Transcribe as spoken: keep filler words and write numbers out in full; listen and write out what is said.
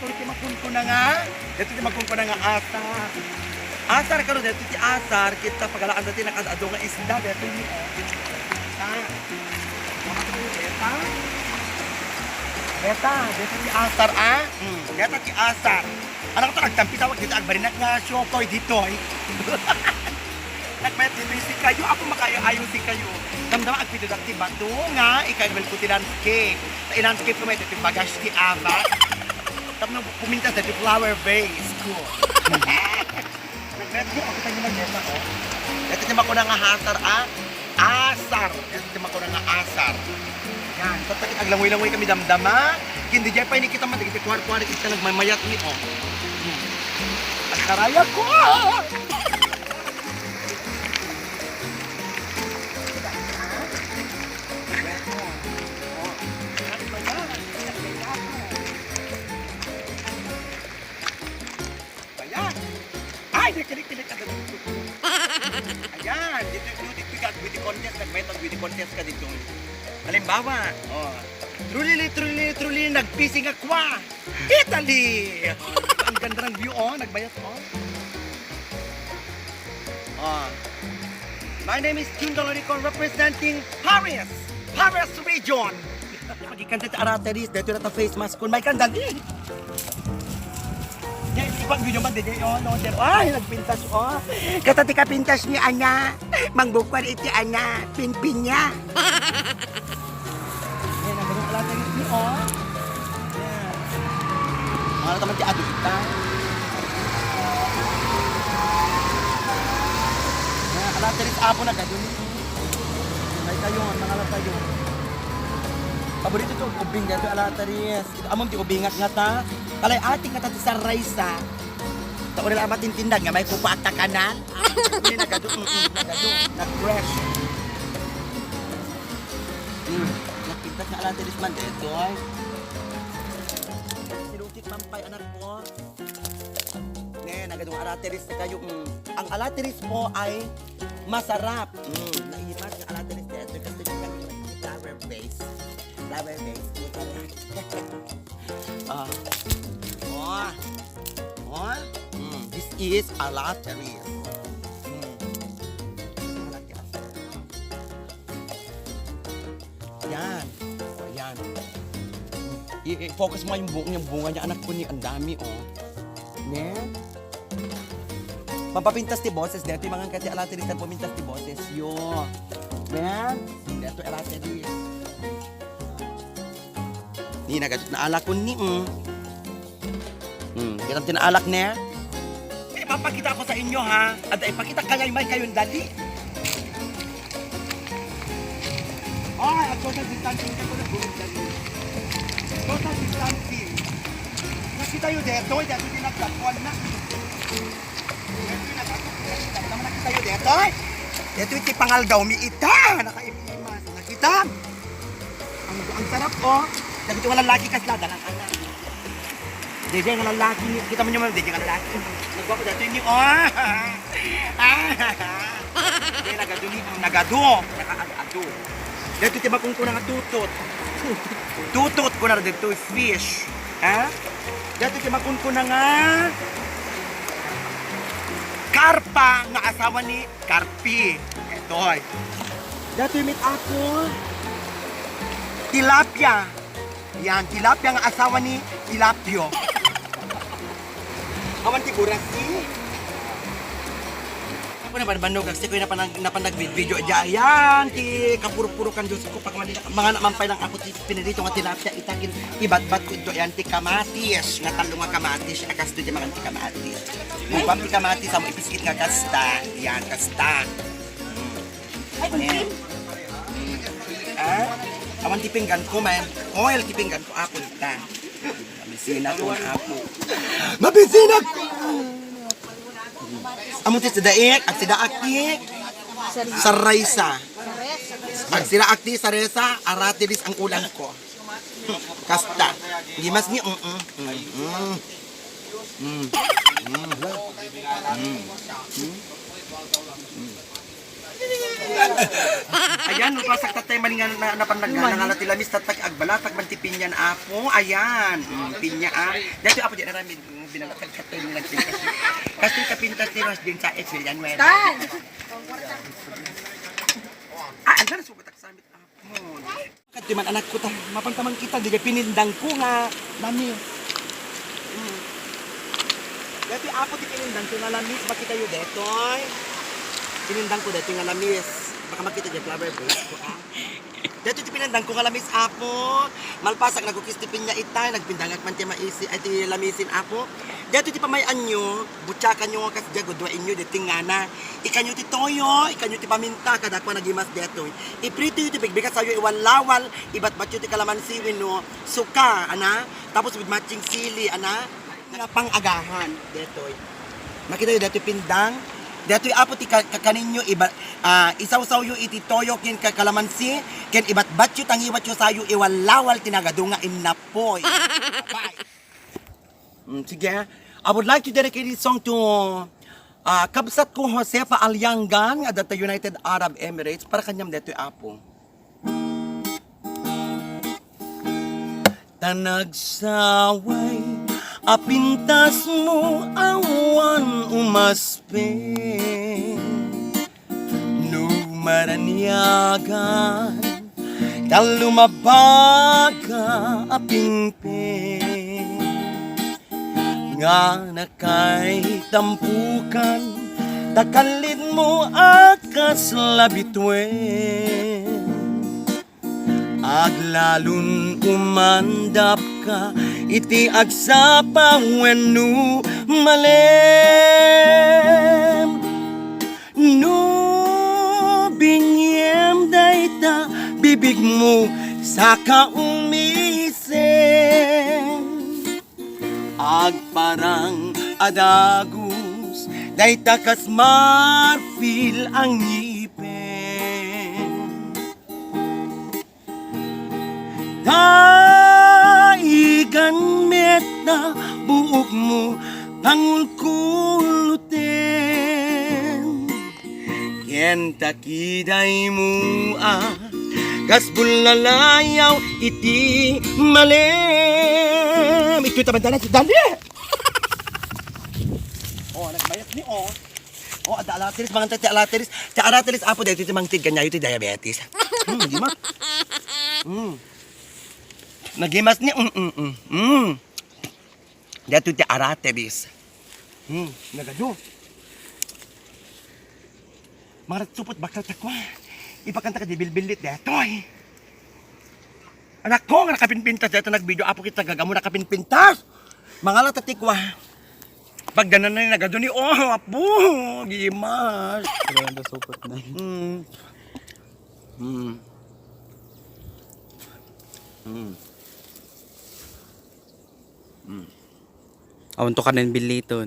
Iti makunkuna nga, dito ti makunkuna nga asar. Asar kano, dito ti asar, kita pagalaan dati nakadado nga isda, dito ni, oh. Ah. Beta? Beta, dito ti asar, ah? Hmm, dito ti asar. Anak to, agtampi tawag dito, agbarinak nga siokoy dito, eh. Nagmayat dito si kayo, ako makaayo-ayo si kayo. Damdama, agpidudak ti bato nga, ikaibal ko ti landscape. Sa landscape ko, may ito, bagas ti aba. Tapno pumintas dati flower vase ko. Nagretro ako tayo ng yema, oh. Ito yung makuna nga hasar, ah. Asar. Ito yung makuna nga asar. Yan. Tapos aglangoy-langoy kami damdama. Hindi dyan pa ini kita matigit. Kuwar-kuwar kita nagmamayat ni, oh. Hmm. Agkaraya ko, ah! Ayan. Ay, nagkilig-kilig ka dito. Ayan, dito, dito, dito, dito, beauty contest, nagbayad ang beauty contest ka dito. Halimbawa, oh, trulili, trulili, trulili, nagpising ako, ah. Italy! Ang ganda ng view, oh, nagbayad, oh. Oh. My name is Jun Dolorico, representing Paris, Paris region. Magikan sa Arateris, dito na ta face mask kun may kandali. Yan, ipag video man din, oh, no, sir. Ay, nagpintas, oh. Kata ti kapintas ni Ana, mangbukwan iti Ana, pinpin niya. Yan, ang ganun pala tayo ni, oh. Yan. Mga naman ti adu kita. Yan, ala, teris apo na, gado ni. Ay, kayo, mga ala tayo. Paborito to, ubing dito, ala, teris. Ito, amon ti ubingak nga ta. Kalay, ating nga ta ti sarraysa. Ta, wala lang matintindag nga, may kupa at takanan. Hindi, nagado, mm, mm, nagado. Nag-fresh. Hmm, nagpintas nga alateris man detoy. Sinutik man pa'y anak ko. Ne, nagadong alateris na kayo. Mm. Ang alateris po ay masarap. Mm, naimas nga alateris detoy kasi yung flower base. Flower base. Ah. Oh. Oh. Mm, this is alateris. Mm. Yan. O, yan. I-, i-focus mo yung bu-, yung bunga niya, anak ko ni, ang dami, oh. Ne? Pampapintas ti boses, dito yung mga kati alateris na pumintas ti boses. Yo. Ne? Dito alateris. Ni, nagadot na alakon ni, mm. Hmm, kitang tinaalak ne? Ipapakita ko sa inyo, ha? At ipakita kaya may kayong dali. Ay, ang social distancing ka ko na buong dali. Social distancing. Nakita yung deto, dito din naglakuan na. Dito yung naglakuan na. Dito naman nakita yung deto, eh. Dito yung tipangal daw, mi ita. Nakaipimas. Nakita? Ang, ang sarap, oh. Sabi ko, walang lagi kasla, dalang anak. Dede nga lalaki, kita mo naman, dede nga lalaki. Nagwapo dati ni, oh. Dede, nagado ni, nagado. Nakaado. Dati ti bakong ko na nga tutot. Tutot ko na dito, fish. Ha? Dati ti bakong ko na nga karpa nga asawa ni Karpi. Etoy. Dati mit ako. Tilapia. Yan, tilapia nga asawa ni Tilapio. Awan ti burasi. Ako na banbanog, kasi ko napanag, napanag video dya. Yan, ti kapuro-puro kan Diyos ko, pag mga, mga naman pa lang ako, ti pinirito nga tilapia, itakin, ibatbat ko ito, yan, ti kamatis, nga talo nga kamatis, akas to di makan ti kamatis. Bubam ti kamatis, amo ipiskit nga kasta, yan, kasta. Ay, kuntin. Ah? Awan ti pinggan ko, man. Oil ti pinggan ko, apo ita. Mabisina ko, apo. Mabisina ko! Amo ti sidaik, agsidaak ti sarraysa. Agsidaak ti sarraysa, aratilis ang ulam ko. Kasta. Gimas ni, mm, mm, mm, mm. Mm. Mm. Mm. Mm. Ayan, no, pasak tatay man nga na, napanagana nga ti lamis tatay, agbalatag man ti pinya na, Apo. Ayan, mm, pinya, ah. Dati, Apo, di na ramin, mm, binalatag tatay mo nagpintas. Kasi kapintas ni Ros din sa ex, yan, wen. Tan! Ah, ang ganas mo batak samit, Apo. Kadto man, anakko, ta. Mapantaman kita, di pinindangko nga lamis. Mm. Dati, Apo, ti pinindangko nga lamis, makitayo detoy. Pinindangko detoy nga lamis. Baka makita di flower base ko, ah. Dati ti pinindangko nga lamis, Apo. Malpasak nagukis ti pinya itay, nagpindangak man ti maisi, ay, ti lamisin, Apo. Dati ti pamayan-nyo, butsakan nyo nga kas dia, gudua inyo, deti ngana. Ikanyo ti toyo, ikanyo ti paminta, kadakua nagimas detoy. Iprito yo ti bigbigas sayo, iwallawal, ibatbat yo ti kalamansi wenno suka, ana. Tapos with matching sili, ana. Nga pang-agahan, detoy. Makita yo, detoy pindang. Detoy, Apo, ti ka-, kakaninyo, iba-, ah, isawsaw yo iti toyo ken ka-, kalamansi, ken ibatbat yo, tangiwat yo sayo, iwallawal ti nagadu nga innapoy. Bye. Mm, sige. I would like to dedicate this song to, ah, kabsat ko, Josefa Aliangan, nga adda ta United Arab Emirates, para kaniam detoy, Apo. Ta nagsaway a pintasmo awan umaspen. No maraniagan ta lumabaga a pingping, nga nakaitampukan ta kallidmo a kasla bituen. Aglalon umandapka iti agsapa wenno malem. No biniem dayta bibigmo, saka umisen. Agparang a dagus dayta kas marfil a ngipen. Daigan met ta buokmo pangulkuloten. Ken takidaymo a kas bullalayaw iti malem. Itoy tabantanan ti dali. Oh, nagbayat ni, oh. Oh, adda aratelis, mangan ti aratelis. Ti aratelis, Apo, daytoy ti mangted kaniayo ti diabetes. Hmm, di ma? Hmm. Nagimas ni, mm, mm, mm. Mm. Daytoy ti aratelis. Hmm, nagadu. Mangan ti supot, bakla, takua. Ipakanta ka di bilbilit daytoy. Anakko, nga nakapinpintas daytoy nagvideo, Apo, ket tagagamo nakapinpintas. Mangala ta ti kua. Pagdanan na nagadu ni, oh, Apo, gimas. Wala na supot na. Mm. Mm. Mm. Mm. Awan to kanen biliton.